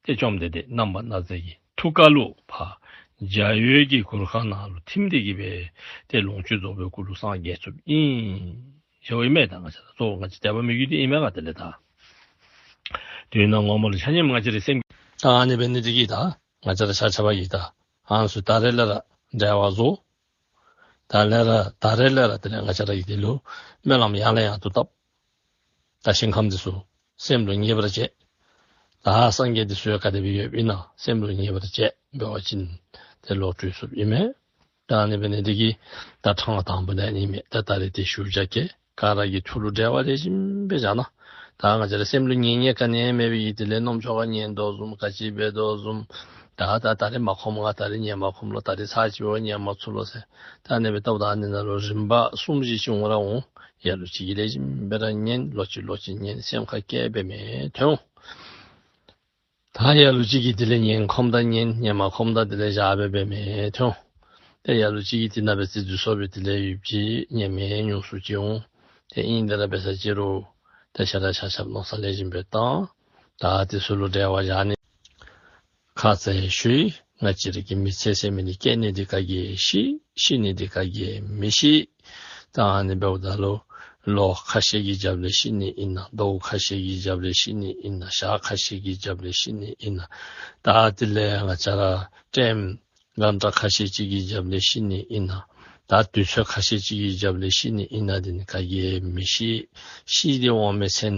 ཏེ་བཅོམ་ལྡན་འདས་རྣམ་པར་སྣང་མཛད་ཀྱི་ཐུགས་ཀ་ལུ་ཕར་འཇའ་འོད་ཀྱི་གུར་ཁང་ནང་ལུ་ཐིམ་སྟེ་གི་སྦེ་ཏེ་ལོངས་སྤྱོད་རྫོགས་པའི་སྐུ་ལུ་སངས་རྒྱས་ཚུགསཔ་ཨིན་ཟེརཝ་ཨིན་མས། ད་ང་བཅས་ར་གཙོ་བོ་ང་བཅས་དད་པ་མོས་གུས་འདི་ཨིན་མས་ག། དེ་ལས་ད་དོན་ངོ་མ་ལུ་ཆ་མཉམ་ང་བཅས་རའི་སེམས་ད་ཨ་ནི་འབད་ནི་འདི་གིས་ད་ང་བཅས་ར་ཆ་ཁྱབ་ཀྱིས་ད་ཨ་ནི་ཚུ་ད་རེས་ལས་ར་འབྲེལ་བ་བཟོ། ད་ལས་ར་ད་རེས་ལས་ར་དེ་ལས་ང་བཅས་ར་གིས་དེ་ལུ་སྨོན་ལམ་ཡང་ལས་ཡང་དུ་བཏབ། ད་ཞིང་ཁམས་འདི་ཚུ་སེམས་ལུ་ངེས་པར་བྱེད། ད་སངས་རྒྱས་འདི་ཚུ་ཡང་ག་དེ་སྦེ་ཡོདཔ་ཨིན་ན་སེམས་ལུ་ངེས་པར་བྱེད་འབད་བ་ཅིན་ཏེ་ལོག་སྤྲོད་ཚུགསཔ་ཨིན་མས། ད་ཨ་ནི་འབད་ནི་འདི་གིས་ད་ཐེངས་དང་པོ་ནང་ཨིན་མས། ད་ད་རིས་ཏེ་ཞུ་བྱ་གི་ག་ར་གིས་ཐུགས་ལུ་འབྲེལ་བ་ལེགས་ཤོམ་སྦེ་བཞག་གནང་། ད་ང་བཅས་ར་སེམས་ལུ་ངེས་ངེས་ག་ནི་མེད་པའི་གི་དེ་ལས་རྣམ་ཅོག་ཁར་ཉན་དོ་བཟུམ་ག་ཅི་འབད་དོ་བཟུམ། ད་ད་ད་རིས་མ་ཁོམ་ང་ད་རིས་ཉན་མ་ཁོམ་ལོ། ད་རིས་ཚར་ཅིག་འོང་ཉན་མ་ཚུགས་ལོ་ཟེར། ད་ཨ་ནི་སྦེ་ལྟཝ་ད་ཨ་ནི་ནང་ལུ་རིམ་པ་གསུམ་བཞི་ཅིག་འོང་ར་འོང་། ལ་ལུ་ཅིག་གིས་ལེགས་ཤོམ་སྦེ་ར་ཉན། ལོག་ཅི་ལོག་ཅི་ཉན། སེམས་ཁར་བཀལ་འབད་མི་ཐོན་འོང་། ད་ལ་ལུ་ཅིག་གིས་དེ་ལས་ཉན་ཁོམ་ད་ཉན། ཉན་མ་ཁོམ་ད་དེ་ལས་བཞག་སྦེ་འབད་མི་ཐོན་འོང་། ཏེ་ལ་ལུ་ཅིག་གིས་དེ་ནང་སྦེ་ཚིག་འཛུལ་སོང་སྦེ་དེ་ལས་ཡུདཔ་ཅིག་ཉན་མི་ཉུང་སུ་ཅིག་འོང་། ཏེ་ཨིན་དེ་ར་འབད་ས་ཅིག་རུང་ཏེ་ཆ་ར་ཆ་ཁྱབ་མནོ་བསམ་ལེགས་ཤོམ་སྦེ་བཏང་། ད་དེ་ཚུ་ལུ་འབྲེལ་བ་བཞག་ནི། ཁ་ཙ་ཡང་ཞུ་ཡི། ང་བཅས་ར་གི་མི་ཚེ་ཟེར་མི་འདི་སྐྱེ་ནི་འདི་ག་གིས་ཤེས། ཤི་ནི་འདི་ག་གིས་མི་ཤེས། ད་ཨ་ནི་འབདཝ་ད་ལུ་ལོ་ཁ་ཤས་ཀྱི་རྒྱབ་ལས་ཤི་ནི་ཨིན་ན། ཟླཝ་ཁ་ཤས་ཀྱི་རྒྱབ་ལས་ཤི་ནི་ཨིན་ན། ཞག་ཁ་ཤས་ཀྱི་རྒྱབ་ལས་ཤི་ནི་ཨིན་ན། ད་དེ་ལས་ང་བཅས་ར་ཊེམ་གྷན་ཊ་ཁ་ཤས་ཅིག་གི་རྒྱབ་ལས་ཤི་ནི་ཨིན་ན། ད་དུས་ཚོད་ཁ་ཤས་ཅིག་གི་རྒྱབ་ལས་ཤི་ནི་ཨིན་ན་འདི་ནི་ག་གིས་མི་ཤེས། ཤི་སྟེ་འོང་མི་ཚུན་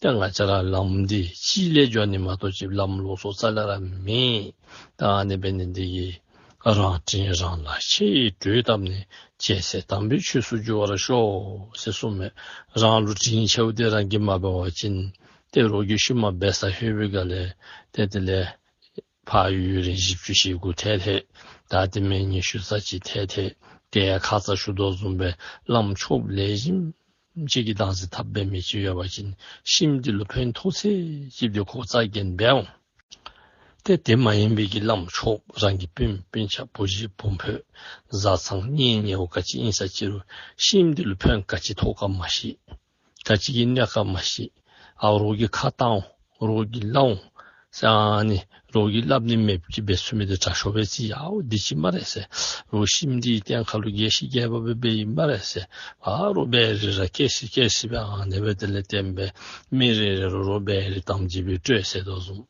ཏེ་ང་བཅས་ར་ལམ་འདི་གཅིག་ལས་འགྱོ་ནི་མ་གཏོགས་ཅིག་ལམ་ལོགས་སུ་རྩ་ལས་ར་མེད། ད་ཨ་ནི་འབད་ནི་འདི་གིས་རང་དྲིན་རང་ལ་ཆེ་བའི་གྲོས་བཏབ་ནས། བྱས་ཚད་དམ་པའི་ཆོས་སུ་འགྱུར་བར་ཤོག་ཟེར་གསུངས་མས། རང་ལུ་དྲིན་ཆེཝ་འདི་རང་གིས་མ་འབད་བ་ཅིན་ཏེ་རོགས་ཀྱིས་ཤུལ་མ་འབད་ས་ལྷོད་པའི་སྒང་ལས་ཏེ་དེ་ལས་ཕར་ཡུན་རིང་བཞི་བཅུ་ཞེ་དགུ་ཐལ་ཐལ། ད་དེ་མེན་ཉི་ཤུ་རྩ་གཅིག་ཐལ་ཐལ། དེ་ཡང་ཁ་ཙ་ཞུ་དོ་བཟུམ་སྦེ་བླམ་ཆོསཔ་ལེགས་ཤོམ་ཅིག་གིས་བདག་འཛིན་འཐབ་འབད་མི་ཅིག་ཡོད་པ་ཅིན་ཤི་མི་འདི་ལུ་ཕན་ཐོགས་ཚད་ཅིག་འདི་ཁོ་རྩ་འགེངས་འབད་འོང་། ཏེ་དེ་མ་ཡིན་པའི་གི་བླམ་ཆོསཔ་རང་གི་སྤུན་སྤུན་ཆ་བུ་གཞི་བུམོ་བཟའ་ཚང་གཉེན་ཉེཝ་ག་ཅི་ཨིན་ས་ཅིག་རུང་ཤི་མི་འདི་ལུ་ཕན་ག་ཅི་ཐོགས་ག་མ་ཤེས། ག་ཅི་གི་གནོད་ག་མ་ཤེས། ཨ་རོགས་ཀྱིས་ཁ་བཏང་འོང་། རོགས་ཀྱིས་སླབ་འོང་ཟེར། ཨ་ནི་རོགས་ཀྱིས་སླབ་ནི་མེདཔ་ཅིག་འབད་ཚུགས་མི་འདི་དྲག་ཤོས་འབད་ཅི། ཡ་འོ་འདི་ཅིག་སྨ་རེ་ཟེར། རོགས་ཤི་མི་འདི་གི་སྟེང་ཁ་ལུ་རྒས་ཤི་རྒས་པ་སྦེ་འབད་ཡི་སྨ་རེ་ཟེར། ཨ་རོགས་བེ་རི་ར་སྐྱེས་ཤིག་སྐྱེས་ཤིག་སྦེ་ཨ་ནི་སྦེ་དེ་ལས་བསྟན་སྦེ་མི་རེ་རེ་ལུ་རོགས་བེ་རི་དམ་སྦྱིས་སྦེ་སྤྲོད་ཟེར་དོ་བཟུམ།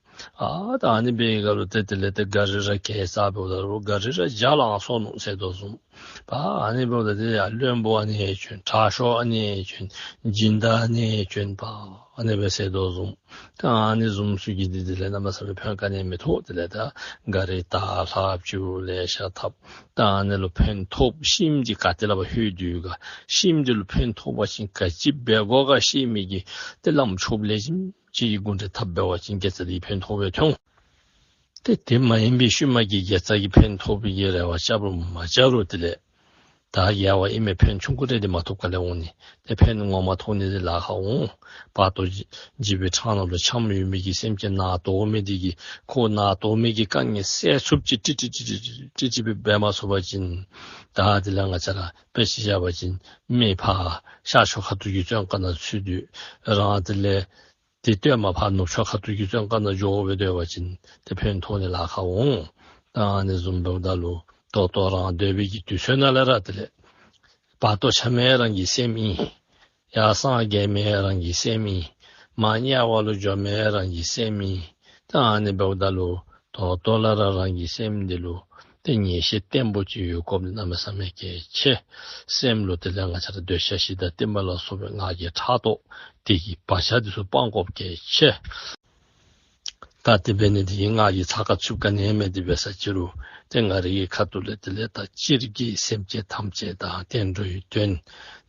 ཨ་ད་ཨ་ནི་འབད་སྒང་ལུ་ཏེ་དེ་ལས་ཏེ་ག་རི་ར་གེ་སར་འབདཝ་ད་རོགས་ག་རི་ར་བརྒྱ་ལང་སོ་ནུག་ཟེར་དོ་བཟུམ། པ་ཨ་ནི་འབདཝ་ད་དེ་ཡང་བློན་པོ་ཨ་ནི་བྱོན། དྲག་ཤོས་ཨ་ནི་བྱོན། སྦྱིན་བདག་ཨ་ནི་བྱོན། པ་ཨ་ནི་སྦེ་ཟེར་དོ་བཟུམ། ད་ཨ་ནི་བཟུམ་ཚུ་གིས་འདི་དེ་ལས་གནམ་མེད་ས་མེད་ཕན་ག་ནི་མི་ཐོགས། དེ་ལས་ད་ག་རི་དར་ལྷགཔ་ཅིག་ལེ་ཤ་འཐབ། ད་ཨ་ནི་ལུ་ཕན་ཐོགས། ཤི་མི་འདི་ག་ཏེ་ལས་ཕར་ལྷོད་དོ་ཡོད་ག། ཤི་མི་འདི་ལུ་ཕན་ཐོགས་པ་ཅིན་ག་ཅི་འབད་དགོ་ག་ཤེས་མི་གི་ཏེ་བླམ་ཆོསཔ་ལེགས་ཤོམ་ཅིག་གིས་འགོ་འདྲེན་འཐབ་འབད་བ་ཅིན་དགེ་རྩ་འདི་ཕན་ཐོགས་སྦེ་ཐོན་འོང་། ཏེ་དེ་མ་ཡིན་པའི་ཤུལ་མ་གི་དགེ་རྩ་གིས་ཕན་ཐོགས་པའི་གི་རེ་བ་རྐྱབ་རུང་མ་རྐྱབ་རུང་དེ་ལས་ད་རྒྱལ་བ་ཨིན་མས། ཕན་ཆུང་ཀུ་རེ་འདི་མ་ཐོབ་ག་ལས་འོང་ནི། ཏེ་ཕན་ངོ་མ་ཐོགས་ནི་འདི་ལཱ་ཁག་འོང་། བར་དོ་འཇིག་པའི་འཕྲང་ནང་ལུ་འཁྱམས་ཡོད་མི་གི་སེམས་ཅན་ནད་གདོན་མི་འདི་གིས་ཁོ་ནད་གདོན་མི་གི་དཀའ་ངལ་སེལ་ཚུགསཔ་ཅིག་ཏིག་ཏིག་ཏིག་ཏིག་སྦེ་འབད་མ་ཚུགས་པ་ཅིན་ད་དེ་ལས་ང་བཅས་ར་དཔེ་ཅིག་བཞག་པ་ཅིན་མི་ཕར་ཤར་ཕྱོགས་ཁ་ཐུག་གི་བཙོན་ཁང་ནང་ཚུད་དེ་རང་དེ་ལས་དེ་སྟོད་མ་ཕར་ནུབ་ཕྱོགས་ཁ་ཐུག་གི་བཙོན་ཁང་ནང་འགྱོ་སྦེ་སྡོད་པ་ཅིན་ཏེ་ཕན་ཐོགས་ནི་ལཱ་ཁག་འོང་། ད་ཨ་ནི་བཟུམ་འབདཝ་ད་ལུ་ད་ལྟོ་རང་སྡོད་པའི་གི་དུས་ཚོད་ནང་ལས་ར་དེ་ལས་བར་དོ་འཁྱམས་མི་རང་གི་སེམས་ཨིན། ཡར་སངས་རྒྱས་མི་རང་གི་སེམས་ཨིན། མར་དམྱལ་བ་ལུ་འགྱོ་མི་རང་གི་སེམས་ཨིན། ད་ཨ་ནི་འབདཝ་ད་ལུ་ད་ལྟོ་ལས་ར་རང་གི་སེམས་འདི་ལུ་ཏེ་ངེས་ཤེས་བརྟན་པོ་ཅིག་ཡོད་དགོཔ་འདི་གནམ་མེད་ས་མེད་གལ་ཆེ། སེམས་ལུ་དེ་ལས་ང་བཅས་ར་འདོད་ཆགས་ཞེ་སྡང་གཏི་མུག་ལ་སོགས་པའི་ངག་གི་ཕྲག་དོག་དེ་གི་བག་ཆགས་འདི་ཚུ་སྤང་དགོཔ་གལ་ཆེ། ད་དེ་འབད་ནི་དེ་གིས་ངག་གི་ཚགས་ཁར་ཚུདཔ་ག་ནི་མེད། དེ་འབད་ས་ཅིག་རུང་ཏེ་ང་རའི་གི་ཁ་ཐུག་ལས་དེ་ལས་ད་སྤྱིར་གྱི་སེམས་ཅན་ཐམས་ཅད་དང་བསྟན་འགྲོའི་དོན།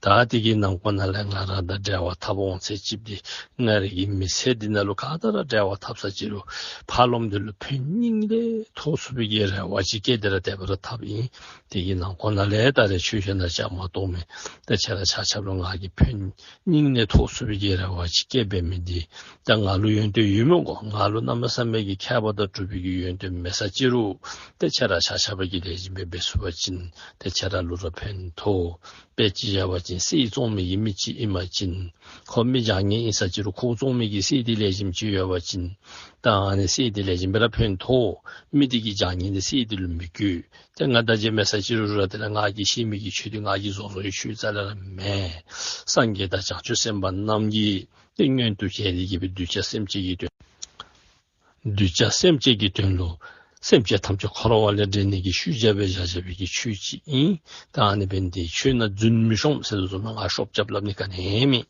ད་དེ་གི་ནང་འཁོད་ནང་ལས་ང་ར་དང་འབྲེལ་བ་འཐབ་འོང་ཚེ་ཅིག་འདི་ང་རའི་གི་མི་ཚེ་འདི་ནང་ལུ་ག་དང་ར་འབྲེལ་བ་འཐབ་ས་ཅིག་རུང་ཕར་ལོགམ་འདི་ལུ་ཕན་སྙིང་ལས་ཐོགས་ཚུགས་པའི་གི་རེ་བ་ཅིག་བསྐྱེད་དེ་ར་དེ་སྦེ་ར་འཐབ་ཨིན། དེ་གི་ནང་འཁོད་ནང་ལས་ད་རེས་ཆོས་བཤད་ནང་བཅའ་མར་གཏོགས་མི་ད་ཁྱེད་ར་ཆ་ཁྱབ་ལུ་ངག་གི་ཕན་སྙིང་ལས་ཐོགས་ཚུགས་པའི་གི་རེ་བ་ཅིག་བསྐྱེད་འབད་མི་འདི་ད་ང་ལུ་ཡོན་ཏན་ཡོད་མི་དགོ། ང་ལུ་གནམ་མེད་ས་མེད་ཀྱི་ཁྱད་པར་དང་གྲུབ་པའི་གི་ཡོན་ཏན་མེད་ས་ཅིག་རུང་ཏེ་ཁྱེད་ར་ཆ་ཁྱབ་ཀྱིས་ལེགས་ཤོམ་སྦེ་འབད་ཚུགས་པ་ཅིན་ཏེ་ཁྱེད་ར་ལུ་ར་ཕན་ཐོགས། དཔེ་ཅིག་བཞག་པ་ཅིན་གསེར་བཙོང་མི་གི་མི་ཅིག་ཨིན་པ་ཅིན་ཁོ་མི་བྱང་ཉེས་ཨིན་ས་ཅིག་རུང་ཁོ་བཙོང་མི་གི་གསེར་འདི་ལེགས་ཤོམ་ཅིག་ཡོད་པ་ཅིན་ད་ཨ་ནི་གསེར་འདི་ལེགས་ཤོམ་སྦེ་ར་ཕན་ཐོགས། མི་འདི་གི་བྱང་ཉེས་འདི་གསེར་འདི་ལུ་མི་གུས། ཏེ་ང་ད་ཅི་མེད་ས་ཅིག་རུང་ར་དེ་ལས་ང་གིས་ཤེས་མི་གི་ཆོས་འདི་ང་གིས་བཟོ་བཟོཝ་ཨིན་ཞུ་རྩ་ལས་ར་མེད། སངས་རྒྱས་དང་བྱང་ཆུབ་སེམས་དཔའ་རྣམས་ཀྱིས་ཏེ་མངོན་དུ་བྱས་ཏེ་གི་སྦེ་གདུལ་བྱ་སེམས་ཅན་གྱི་དོན་གདུལ་བྱ་སེམས་ཅན་གྱི་དོན་ལུ་སེམས་ཅན་ཐམས་ཅད་འཁོར་བ་ལས་འདྲེན་ནི་གི་ཤུལ་བཞག་སྦེ་བཞག་བཞག་པའི་གི་ཆོས་ཅིག་ཨིན། ད་ཨ་ནི་འབད་ནི་དེ་ཆོས་ནང་རྫུན་མི་ཤོང་ཟེར་དོ་བཟུམ་ང་ཤོབ་རྐྱབ་སླབ་ནི་ག་ནི་མེད།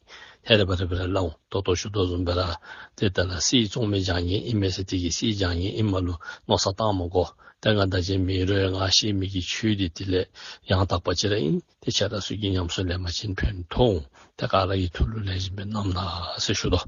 ཧེ་རེ་བ་རེ་བ་རེ་སླབ་འོང་། ད་ལྟོ་ཞུ་དོ་བཟུམ་སྦེ་ར་ཏེ་ད་ལ་སྲིད་བཙོང་མི་བྱང་ཉེས་ཨིན་མས་ཟེར་དེ་གིས་སྲིད་བྱང་ཉེས་ཨིནམ་ལུ་མནོ་བསམ་བཏང་མི་དགོ། ཏེ་ང་ད་ཅི་མེད་རུང་ང་ཤེས་མི་གི་ཆོས་འདི་དེ་ལས་ཡང་དག་པ་ཅིག་ར་ཨིན། ཏེ་ཁྱེད་ར་ཚུ་གིས་ཉམས་སུ་ལེན་པ་ཅིན་ཕན་ཐོགས་འོང་། ཏེ་ག་ར་གི་ཐུགས་ལུ་ལེགས་ཤོམ་སྦེ་བསྣམ་གནང་ཟེར་ཞུ་དོ།